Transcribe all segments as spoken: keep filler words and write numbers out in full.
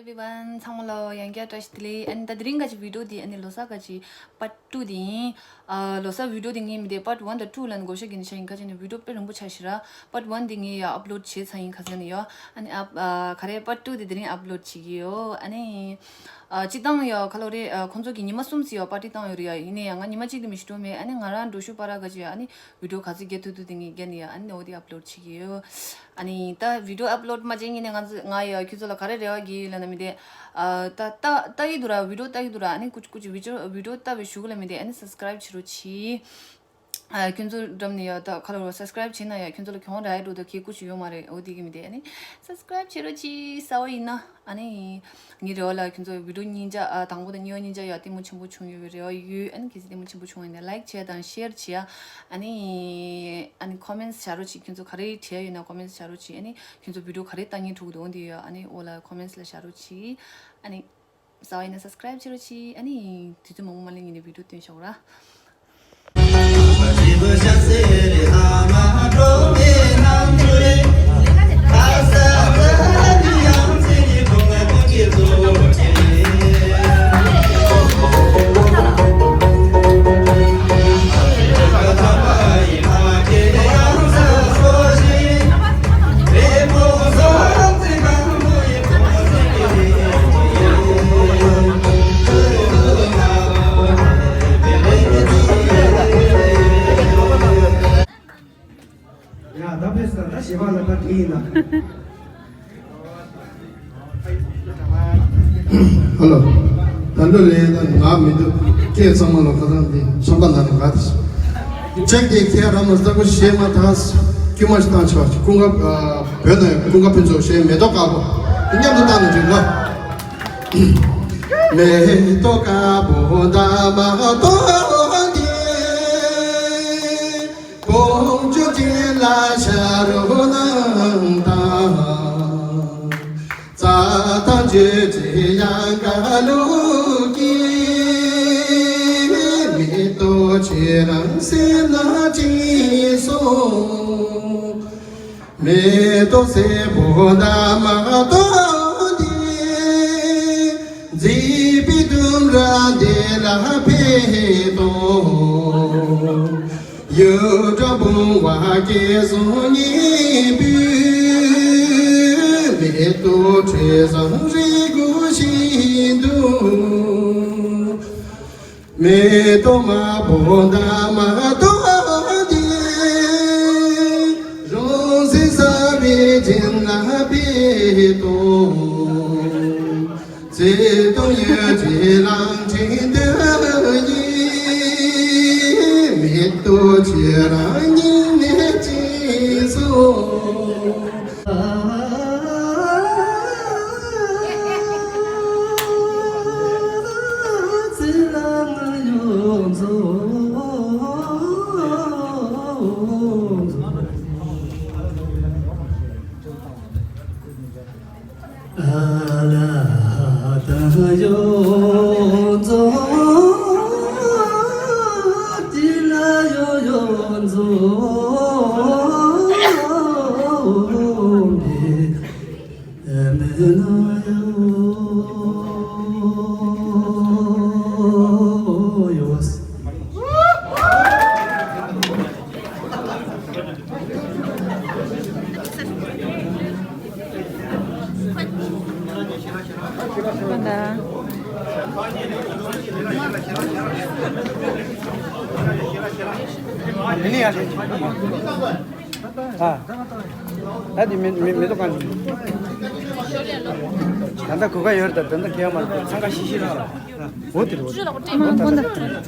Everyone, ཚང་མ་ལ་ཡང་བསྐྱར་བཀྲ་ཤིས་བདེ་ལེགས། ཨ་ནི་ད་དེ་རིང་ག་ཅི་བི་ཌིའོ་འདི་ཨ་ནི་ལོ་གསར་ག་ཅི་པར་ཊུ་འདི་ཡིན། ཨ་ལོ་གསར་བི་ཌིའོ་འདི་ངའི་མི་དེ་པར་ཊུ་ཝན་དང་ཊུ་ལ་ནི་བགོ་བཤའ་གི་ནི་ཤ་ཡིན། ག་ཅི་ནི་བི་ཌིའོ་དཔེ་རིང་པོ་ཆགས་ཤི་ར། པར་ཊུ་ཝན་འདི་ངས་ཡ་ཨབ་ལོཌ་བྱས་ཚར་ཡིན་ཁ་སང་ནི་ཡོ། ཨ་ནི་ཨ་ག་རེ་པར་ཊུ་འདི་དེ་རིང་ཨབ་ལོཌ་བྱེད་ཀྱི་ཡོ། ཨ་ནི་ཨ་སྤྱི་བཏང་ཡ་ག་ལོ་རེ་ཨ་ཁོང་ཚོ་གི་ཉི་མ་གསུམ་ཙམ་ཡ་པར་ཊི་བཏང་ཡོད་རེད་ཡ། ཡིན་ནའི་ཡ་ང་ཉི་མ་གཅིག་དེ་མི་ཤི་འགྲོ་མེད། ཨ་ནི་ང་རང་འགྲོ་ཤུ་པ་ར་ག་ཅི་ཡ་ཨ་ནི་བི་ཌིའོ་ག་ཚོད་རྒྱག་ཐུབ་ཐུབ་དེ་ངས་རྒྱག་ནི་ཡ། ཨ་ནི་འོ་དེ་ཨབ་ལོཌ་བྱེད་ཀྱི་ཡོ། ཨ་ནི་ད་བི་ཌིའོ་ཨབ་ལོཌ་མ་བྱས་ངེས་ནས་ང་ཚོ་ང་ཡ་ཁྱོད་ཚོ་ལ་ག་རེ་རེ་བ་གི་ཡོད་ལ་ན་མི་དེ། ཨ་ད་ལྟ་ལྟ་ཡི་འདུག་ར། བི་ཌིའོ་ལྟ་ཡི་འདུག་ར། ཨ་ནི་ཀུ་ཅི་ཀུ་ཅི་བི་ཌིའོ་བི་ཌིའོ་ལྟ་བའི་གཞུག་ལ་མི་དེ་ཨ་ནི་སབ་སི་ཀ་རའིབ་བྱེད་རོགས་གྱིས། ཨ་ཁྱོད་ཚོ་འགྲམ་ནས་ཡ་ད་ག་ལོ་ར་སབ་སི་ཀ་རའིབ་བྱས་ན་ཡ་ཁྱོད་ཚོ་ལ་གྱོང་རག་ཡ་འགྲོ་ད་གི་ཀུ་ཅི་ཡོད་མ་རེད། འོ་དེ་གི་མི་དེ་ཨ་ནི་སབ་སི་ཀ་རའིབ་བྱེད་རོགས་གྱིས། གསར་བ་ཡིན་ན། ཨ་ནི། ངའི་རེ་བ་ལ་ཁྱོད་ཚོ་བི་ཌིའོ་གཉིས་ཆ་ཨ་དང་པོ་དང་གཉིས་པ་གཉིས་ཆ་ཡ་ལྟད་མོ་ཆེན་པོ་བྱུང་ཡོད་པའི་རེ་བ་ཡོད། ཨ་ནི་གལ་སྲིད་ལྟད་མོ་ཆེན་པོ་བྱུང་ཡོད་ན་ལའིཀ་བྱས་དང་ཤེར་བྱས། ཨ་ནི། ཨ་ནི་ཀོ་མེན་ཊི་བྱ་རོགས་གྱིས། ཁྱོད་ཚོ་ག་རེ་བྲིས་ཡ་ཡོད་ན་ཀོ་མེན་ཊི་བྱ་རོགས་གྱིས། ཨ་ནི་ཁྱོད་ཚོ་བི་ཌིའོ་ག་རེ་ལྟ་སྙིང་འདོད་འདུག་འོ་འདི་ཡ་ཨ་ནི་འོ་ལ་ཀོ་མེན་ཊི་ལ་བྱ་རོགས་གྱིས། ཨ་ནི། གསར་བ་ཡིན་ན་སབ་སི་ཀ་རའིབ་བྱེད་རོགས་གྱིས། ཨ་ནི། དུས་ཚོད་མང་པོ་མ་ལེན་ཡིན་ནས་བི་ཌིའོ་སྟོན་ཤོག་ར། ཡ་ད་ཕེབས་ས་ད་ཞེས་པ་ལ་ད་དེ་ཡིན་ན། ཧ་ལོ། ད་འགྲོ་ལེན་ད་ང་མི་འདུག་སྐད་ཚང་མ་ལ་ཁ་སང་དེ་ཚོང་པ་ན་ནི་ག་དེ། ཅེག་དེ་ཁྱེད་རང་མ་ས་ཀུ་ཞེས་མ་ཐག་དཀྱུས་མ་ཞིག་བཏང་ཆོག་ཀུན་དགའ་བོད་ནས་ཀུན་དགའ་ཕུན་ཚོགས་ཞེས་མེ་ཏོག་དཀར་པོ་མཉམ་དུ་བཏང་ནས་འགྲིག་ལ། མེ་ཏོག་དཀར་པོ་འདབ་མ་སྟོང་སྟེ། བོང་ཅོ་ཅན་ལ་ཤ་རུ་ནང་དང་། རྩྭ་ཐང་བརྗོད་བྱེད་ཡང་ག་ལུག་གི། མེ་ཏོག་ཁྱེད་རང་སེམས་ན་ཅི་སོང་། མེ་ཏོག་སེར་པོ་འདབ་མ་སྟོང་སྟེ། མཛེས་པའི་ལྡུམ་ར་འདི་ལ་ཕེབས་དང་། གཡུ་སྒྲ་བུང་བ་སྐད་གསུང་སྙན་པོས། མེ་ཏོག་དྲི་བཟང་རེ་དགོས་བཞིན་དུ། མེ་ཏོག་དམར་པོ་འདབ་མ་སྟོང་སྟེ། རང་སེམས་གསལ་བའི་སྦྱིན་ལ་ཕེབས་དང་། བརྩེ་དུང་གཡུ་བྱུར་གླང་ཆེན་དུ་ཡིས། མེ་ཏོག་ཁྱེད་རང་སྙིང་ནས་ཅི་སོང་། ད་དེ་མི་མི་མི་ཏོག་གང་ཞིག་ད་ལྟ་གོ་ག་ཡོད་རེད། ད་ད་ལྟ་ཁེ་མ་རེད། འཚང་ཁ་ཤིག་ཤིག་རེད། འོ་དེ་རེད། འོ་དེ་རེད། བཀྲ་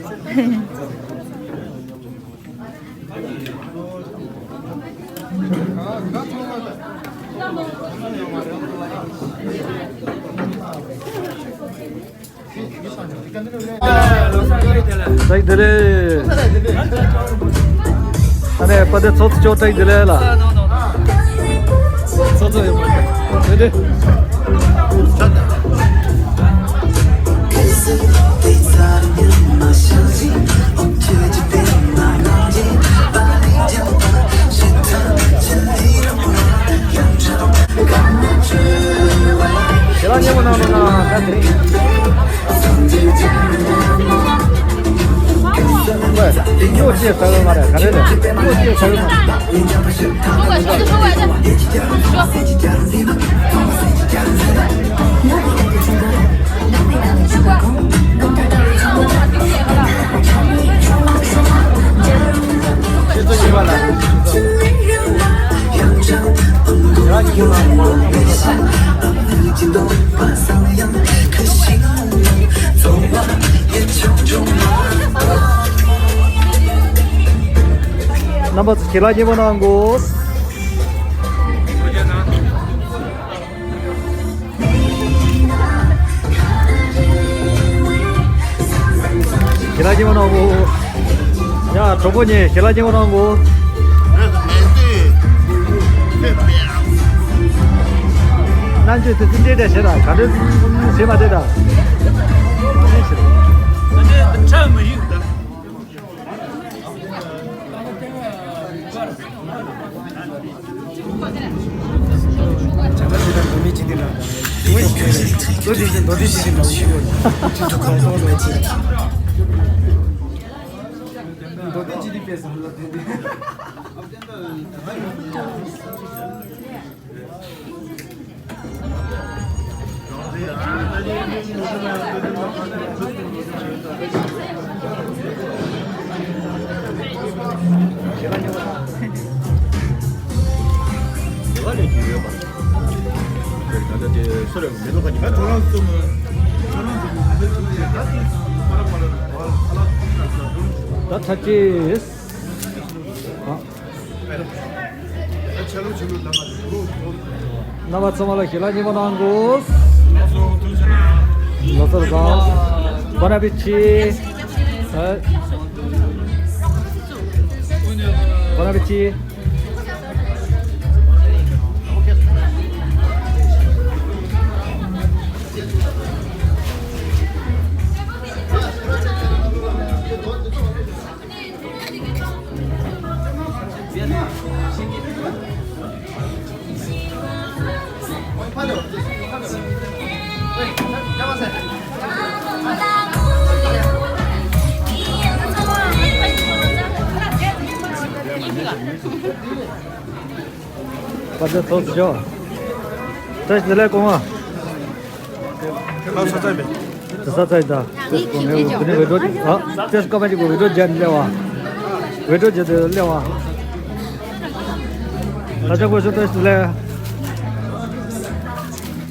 ཤིས་བདེ་ལེགས། ཨ་ནེ་པ་དེ་ཚོགས་གཙོ་བཀྲ་ཤིས་བདེ་ལེགས་ལ། ཚོགས་གཙོ་ཡོད་པ་དེ་དེ། ཁྱེད་རང་སྙན་པོ་གནང་རོགས་ ཨོ། སྐྱོ་ཅེས་ཟ་གི་མ་རེད། ག་རེ་རེད། སྐྱོ་ཅེས་ཟ་གི་མ་རེད། རྣམ་པ་ཚོ་ཞལ་ལག་མཉེས་པོ་གནང་དགོས། ཞལ་ལག་མཉེས་པོ་གནང་དགོས། ཡ། གྲོགས་པོ་གཉིས་ཞལ་ལག་མཉེས་པོ་གནང་དགོས། རྣམ་དཔྱོད་དེ་ཚོ་འདྲེ་འདྲ་བྱེད་དང་། ག་འདྲ་བྱེད་མ་དེ་དང་། ད་ཐ་ཅིས། རྣམ་པ་ཚང་མ་ལ་ཞལ་ལག་མཉེས་པོ་གནང་དགོས། ལོ་གསར་བཟང་། Bon appétit། ཨ། Bon appétit། བཀྲ་ཤིས་བདེ་ལེགས་སྐུ་ངོ། ལགས་སོ། ཚར་མེད། དེ་ས་ཚར་ཡིན་ད། ཀོ་ནེ་ཀོ་ནེ་ཝེ་ཏོ། ཨ། ཏེས་ཀ་མ་ཅིག་གོ་ཝེ་ཏོ་ཇན་ལེ་བ། ཝེ་ཏོ་ཇན་ལེ་བ། ད་ཅག་གོ་ཤོ་ཏེས་ལེ།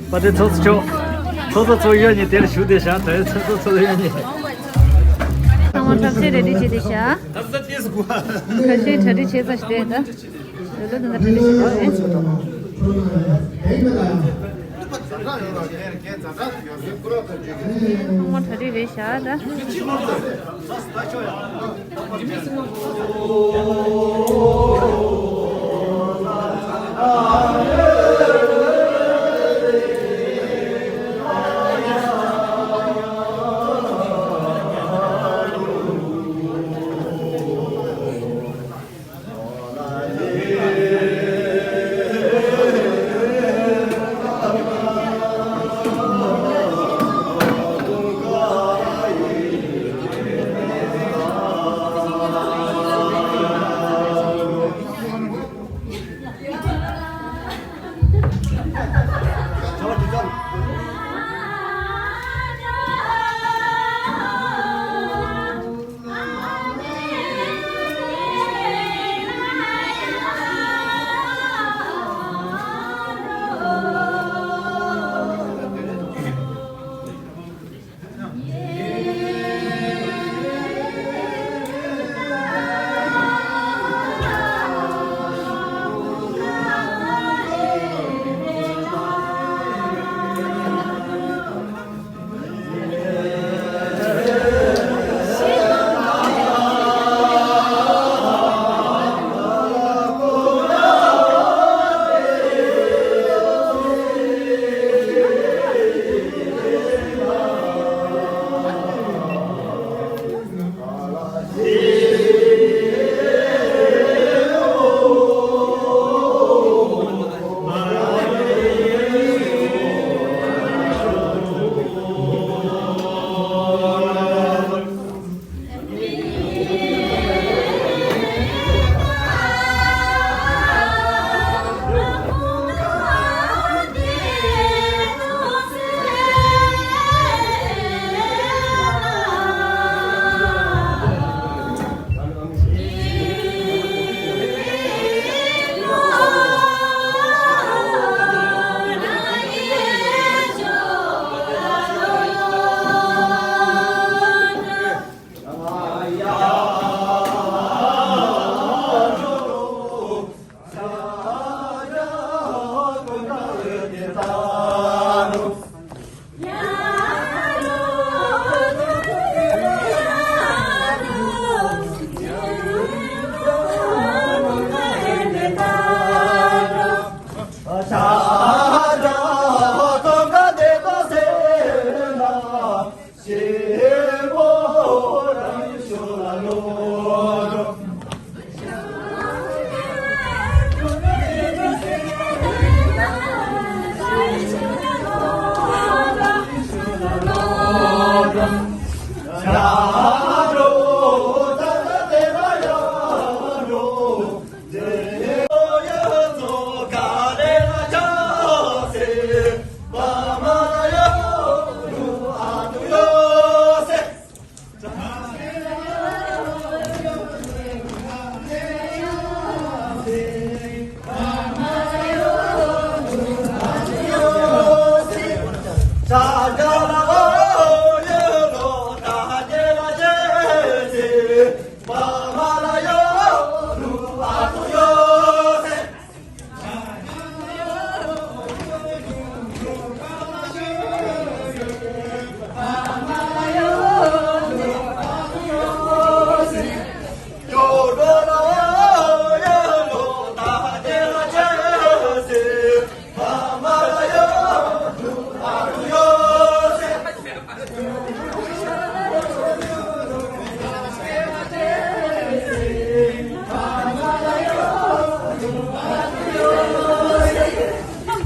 པ་ཏེ་ཚོགས་གཙོ། ཚོགས་གཙོ་ཚོགས་གཡོག་གཉིས་དེར་བཞུགས་བསྡད་ཤག་ད་ཚོགས་གཙོ་ཚོགས་གཡོག་གཉིས། ཚང་མ་འཁྲབ་ཆས་རེ་ཌི་བྱས་བསྡད་ཤག་ཁ་ཤས་གྲ་སྒྲིག་བྱས་ཚར་ཤག་ད། རེ་ལོ་འདི་འདྲ་གྲ་སྒྲིག་བྱེད་དགོས་རེད། ཚང་མ་གྲ་སྒྲིག་རེད་ཤག་ད།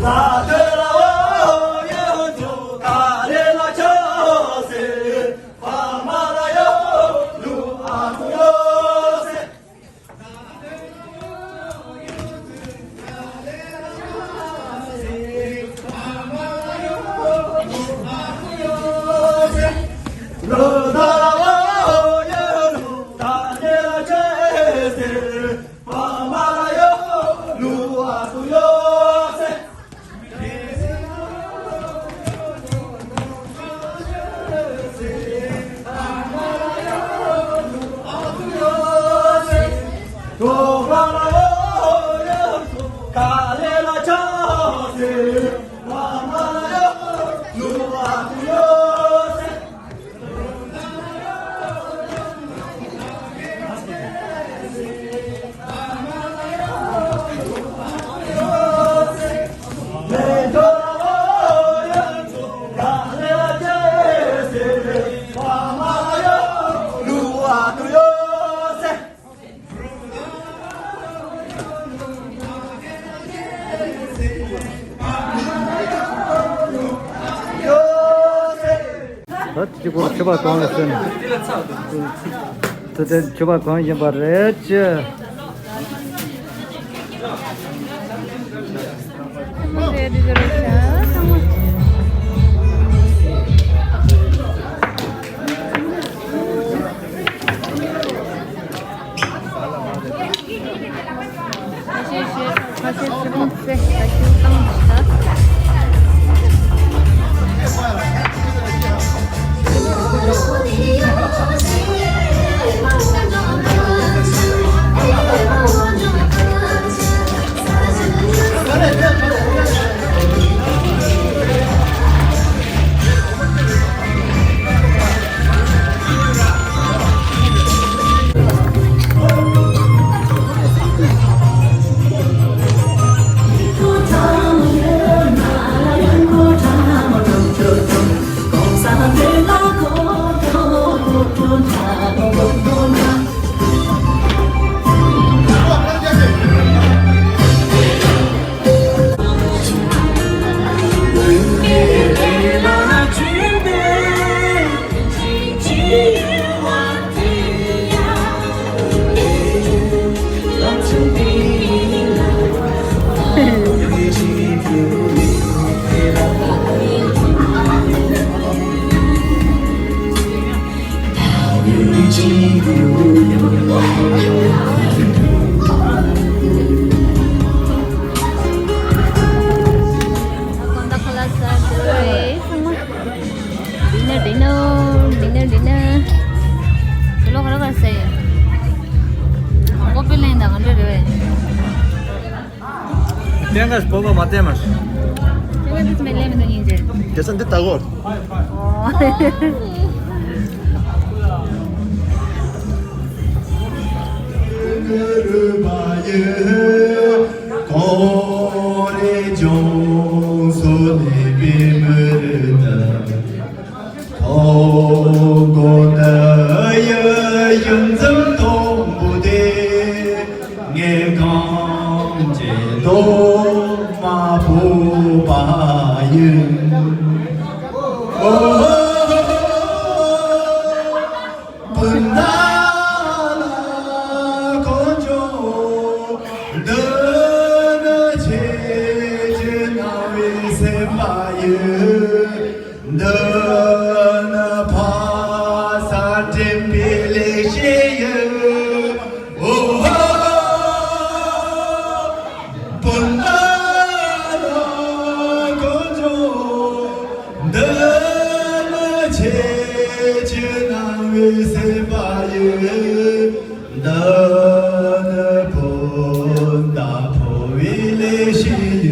ད་དེ་གོ་མཆོད་པ་གང་ལ་ཟེར་ན། དེ་དེ་མཆོད་པ་གང་ཡིན་པ་རེད་ཅེ། Dinner, dinner, dinner, dinner. ཁྱོད་ལོ་ག་རེ་ག་རེ་ཟ་ཡོད། ཀོ་པི་ལེན་དང་ང་འདྲ་རེད་བས། སྟེང་ག་སྤོ་བོ་མ་བསྟན་མ། སྟེང་ག་དུས་མེད་ལེན་མི་འདུག་ཡིན་ཅེ། དེ་ས་འདི་ལྟ་གོ། ཨོ། འདི་ནི་ཕ་ས་འདྲེན་པའི་ལེགས་བཤད་ཡིན། འོ་ཧོ། སྤུན་ཟླ་ལ་དཀོན་མཆོག་འདི་ནི་ཁྱེད་ཀྱིས་གནང་བའི་སེམས་པ་ཡིན། འདི་ནི་སྤུན་ཟླ་འཕོ་བའི་ལས་ཤིག་ཡིན།